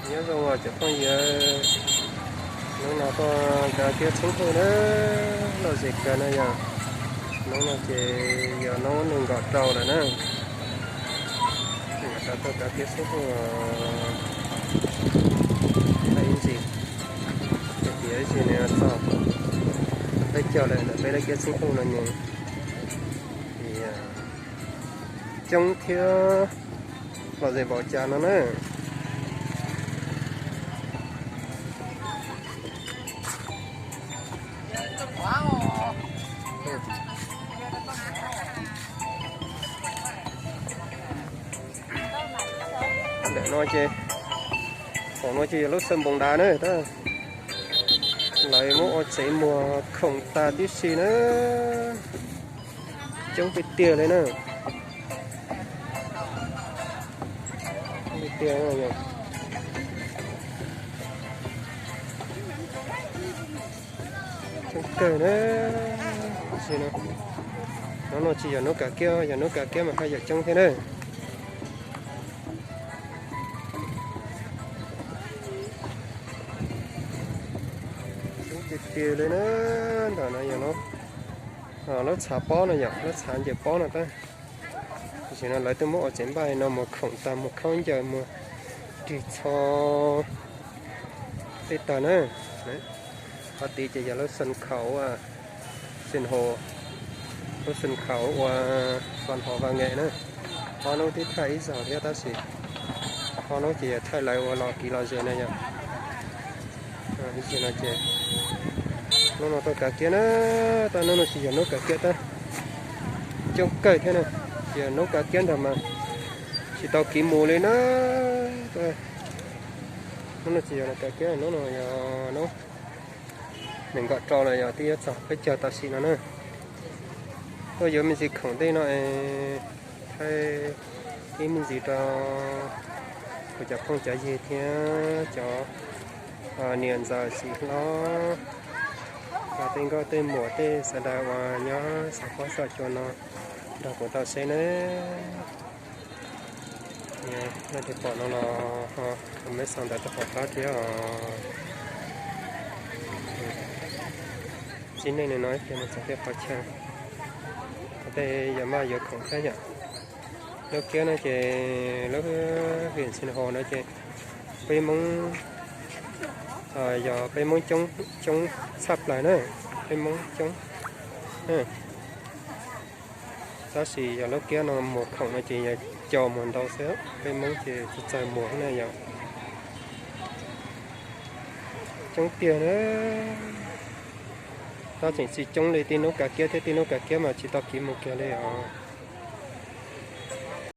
Nyob zoo os cov phooj ywg, hnub no tuaj kav kiab txheeb huj na, lom zem kawg na yog. Hnub no ces yog hnub nees nkaum rau lawm na. Tuaj kav kiab txheeb huj thaij ib ntsis, tiam ib ntsis nws txog peb caug lawm ntawm peb lub kiab txheeb huj no ne. Coob thiab lom zem npaum cas no na. Ntawm no ces, thaum no ces yog lub xeev npoos dav na tab, lawv muab ua tsev muag khoom tas tib si na. Coob tiag tiag li na. Tiag, coob kawg na. Hnub no tsis yog hnub kav kiab, yog hnub kav kiab mas haj yam coob thiab na. Coob tiag tiag li na. Ntawm no yog lub txha pob no yom, lub txha ncaws pob no tab. Tam sim no lawv twb muab ua tsev npaj no, muag khoom tas, muag khaub ncaws, muag ris txho tej tag na. Qhov tid ces yog lub xeev khaum, xeev hos, lub xeev khaum ua xeev hos vaj nqe na. Ob hnub twb thaij ib zaug thiab tab sis ob hnub ces yog thaij lawv ua los kiv los ze na yom. Ib sim no ces hnub no tuaj kav kiab na, tab hnub no tsis yog hnub kav kiab tab, coob kawg thiab na, tsis yog hnub kav kiab ntag mas tsis tau kiv mus li na. Hnub no tsis yog kav kiab, hnub no yog hnub nees nkaum rau los yog twb yuav txog peb caug tam sim no na. Tuaj yuav me ntsis khoom tej no es thaij ib me ntsis rau kuv cov phooj cov ywg thiab cov niam ntxawm txiv hlob, tej nkauj tej muam tej sawv daws uas nyob xav pob xav cua no nrog kuv tau seb nawb. Leej twg pom no los ho comment ntawm rau hauv qab thiab os. Txib nej li no ib pliag mus txog tej qhov chaw, tej yog maj yuav khoom thiab yom. Lub kiab no ces lub hwm Xeev Hos no ces peb Hmoob, yog peb Hmoob coob tshaj plaws na, peb Hmoob coob. Tab sis yog lub kiab no muag khoom no ces yog cov muag ntau xwb, peb Hmoob ces tsis txawj muag na yom. Coob tiag na. Tab tseem tsis coob li tib hnub kav kiab thiab, tib hnub kav kiab mas tsis tau kiv mus kiag li os.